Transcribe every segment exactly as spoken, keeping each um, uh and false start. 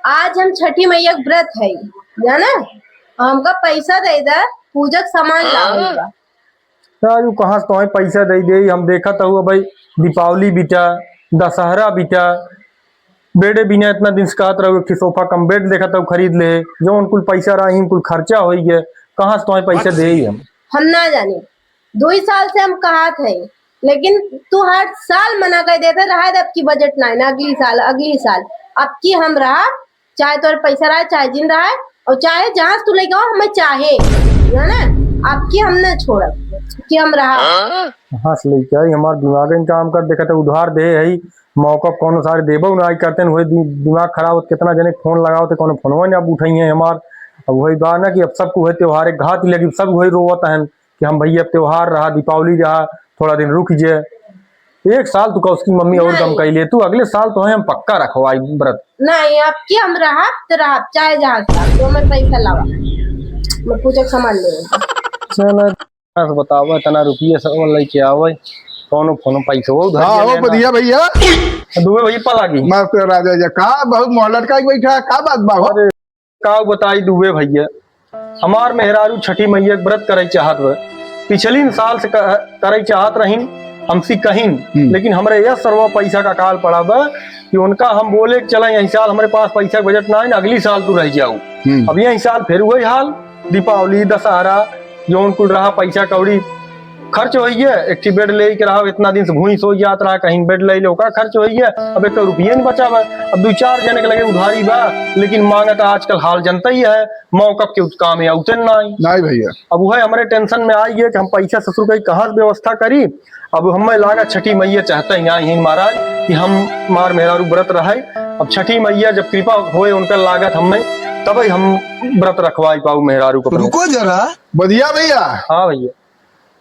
आज हम छठी मैया के व्रत है, जाना, हमका पैसा दे दे, पूजा के सामान लावे बा। राजू, कहाँ से तोहे पैसा दे दे? हम देखत हऊ भाई, दीपावली बीता, दशहरा बीता, बेडे बिना इतना दिन से कहत रहू, एक ठे सोफा कम बेड देखत हऊ खरीद ले, जौन कुल पैसा रही, कुल खर्चा होई गए, कहाँ से तोहे पैसा दे हम? हम ना जानी, दो ही साल से हम कहत है, लेकिन तू हर साल मना कर देते रहा, अब की बजट ना है ना, अगली साल, अगली साल। अब की हम रहा, चाहे तोर पैसा रहा, चाहे जिन रहा, और चाहे जहाँ से तू लेके आओ, हमें चाहे, है ना? अब की हम ना छोड़ब, कि हम रहा। कहाँ से लेके आई? हमार दिमाग ही काम कर, देखत है उधार दे है, मौका कौनो सारे देबो ना आई करते हैं, वही दि-, दिमाग खराब होत, कितना जने फोन लगावत है, कौनो फोनवा ना अब उठाई है हमार। अब वही बात ना कि अब सबको वही त्योहार एक घात ही लगी, सब वही रोवत हैं कि हम भैया अब त्योहार रहा, दीपावली रहा, थोड़ा दिन रुक जे। एक साल तू का उसकी मम्मी और नहीं। गम कई ले, तू अगले साल तो है हम पक्का रखवाई व्रत। नहीं, अब की हम रहब तो रहब, चाहे जहाँ से, तो मैं पैसा लावा, मैं पूजा के सामान ले। चल, बस बतावा, इतना रुपया सब लेके आवे, कौनो फोन पैसा वो उधार हाँ, ले वो लेना। बढ़िया भैया। दुबे भैया पलागी। मस्त राजा जी, का बहुत मुँह लटका के बैठा, का बात बा हो? अरे, का बताई दुबे भैया, हमार मेहरारू छठी मैया के व्रत करे चाहत बा। पिछलिन साल से क-, करे चाहत रहिन, हमसे कहिन, हम्म। लेकिन हमरे यह सरवा पैसा का काल पड़ा बा कि उनका हम बोले कि चला यही साल हमरे पास पैसा के बजट ना है ना, अगली साल तू रह जाऊ। हम्म। अब यही साल फिर वही हाल, दीपावली, दशहरा, जौन कुल रहा पैसा कौड़ी खर्च होइए, एक ठी बेड लेके रहा, इतना दिन से भूइस होइ जात रहा, कहीं बेड ले लो, का खर्च होइए, अब एक रुपये नहीं बचा बा। अब दो चार जने के लगे उधारी बा, लेकिन मांगत आजकल हाल जनता ही है, मौका के काम है, उतन ना आई। नहीं भैया। अब वह हमारे टेंशन में आई है कि हम पैसा ससुर का कहाँ से व्यवस्था करी। अब हमें लागा छठी मैया चाहते ही आई हैं महाराज कि हम मार मेहरारू व्रत रहे। अब छठी मैया जब कृपा होए उनका लागत हमें, तब ही हम व्रत रखवाई पाऊ मेहरारू को। रुको जरा। बढ़िया भैया। हाँ भैया।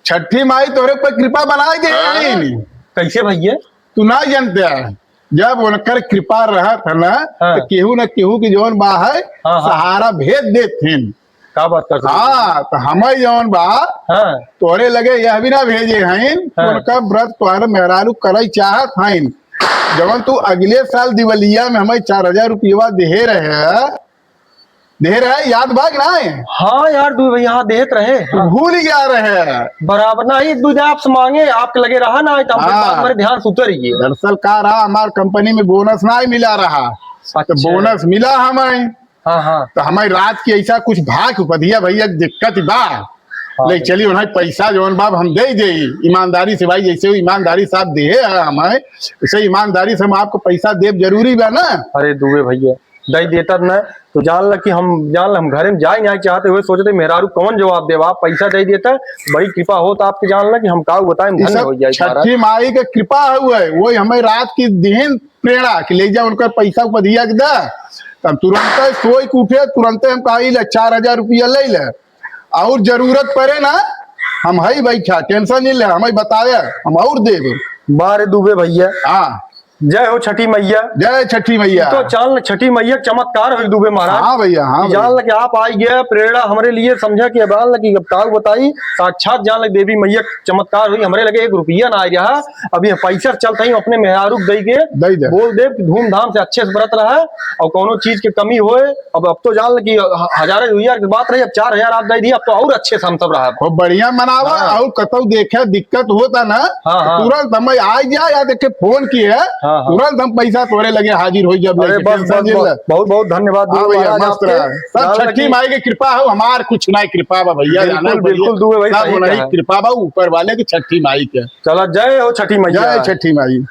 छठी माई तोरे पर कृपा बनाए दे हाँ। रही। कैसे भैया? तू ना जानते है, जब उनकर कृपा रहत है ना, हाँ। तो केहू न केहू की जौन बा है, हाँ, हाँ। सहारा भेज देत हैं। का बात करते हैं? हाँ, तो हमें जौन बा, हाँ। तोरे लगे यह भी ना भेजे हैं, हाँ। उनका व्रत तोहरे मेहरारू करे चाहत हैं। जवन तू अगले साल दिवालिया में हमें चार हजार रुपया देहे रहे, देहे रहे, याद बा कि नाहीं? हाँ यार, दू भैया, हाँ, देत रहे। तू भूल गया रहे। बराबर ना, एक दू आपसे मांगे, आपके लगे रहा ना, तो हम हाँ। बात हमारे ध्यान से उतर गए। दरअसल का रहा, हमार कंपनी में बोनस ना मिला रहा, तो अच्छा। बोनस मिला हमें। हाँ, हाँ। तो हमारी रात की ऐसा कुछ भाग उपधिया भैया दिक्कत बा। हाँ ले भैया। चलिए, उन्हें पैसा जौन बाब हम दे दे ईमानदारी से भाई, जैसे वो ईमानदारी से आप दिए हैं हमें, वैसे ईमानदारी से हम आपको पैसा देब जरूरी बा ना। अरे दुबे भैया, दे देता न, तो जान ल कि हम, जान ल हम घरे में जाए नहीं चाहते हुए सोचते, मेहरारू कौन जवाब देवा, आप पैसा दे देता, बड़ी कृपा होत आपके, जान ल कि हम का बताएं, हम ई धन्य सब हो जाए महाराज। छठी माई के कृपा हुए, वही हमें रात की दिन प्रेरणा कि ले जा उनका पैसा उपधिया के दा। तब तुरंत सोई के उठे, तुरंत हम कहा, "ई ले, चार हजार रुपया ले ले, और जरूरत पड़े ना, हम हई बैठा, टेंशन नहीं ले, हमें बतावे, हम और देबे।" बारे दुबे भैया। हाँ। जय हो छठी मैया। जय छठी मैया। तो जान ल छठी मैया के चमत्कार हुई दुबे महाराज। हाँ भैया, हाँ कि जान भैया। ल कि आप आई गए, प्रेरणा हमरे लिए समझा कि अब जान ल कि अब काऊ बताई, साक्षात जान ल देवी मैया के चमत्कार हुई, हमरे लगे एक रुपया ना आ रहा, अभी हम पैसा चलता ही अपने मेहरारू के दई के दई दे। बोल दे कि धूमधाम से अच्छे से व्रत रहा और कौनो चीज के कमी होए, अब, अब तो जान ल कि ह-, हजार रुपया के बात रही, अब चार हजार आप दे दिए, अब तो और अच्छे से हम सब रहा। खूब बढ़िया मनावा, हाँ। और कतौ देखे दिक्कत होता ना, हाँ, हाँ। तुरंत हमें आ जा, या देखे फोन किए, हाँ, हाँ। तुरंत हम पैसा तोरे लगे हाजिर हो जब अरे लेके बस, टेंशन बस, जिन बस। ले। बहुत, बहुत धन्यवाद हाँ दुबे भैया, महाराज मस्त आपके। रहा। सब जान ल छठी कि माई के कृपा हो, हमार कुछ ना कृपा बा भैया, बिल्कुल, जाना बिल्कुल, भैया। दुबे भाई सब सही उन्हीं कहा। कृपा बा ऊपर वाले की छठी माई के। चला, जय हो छठी मैया। जय छठी माई।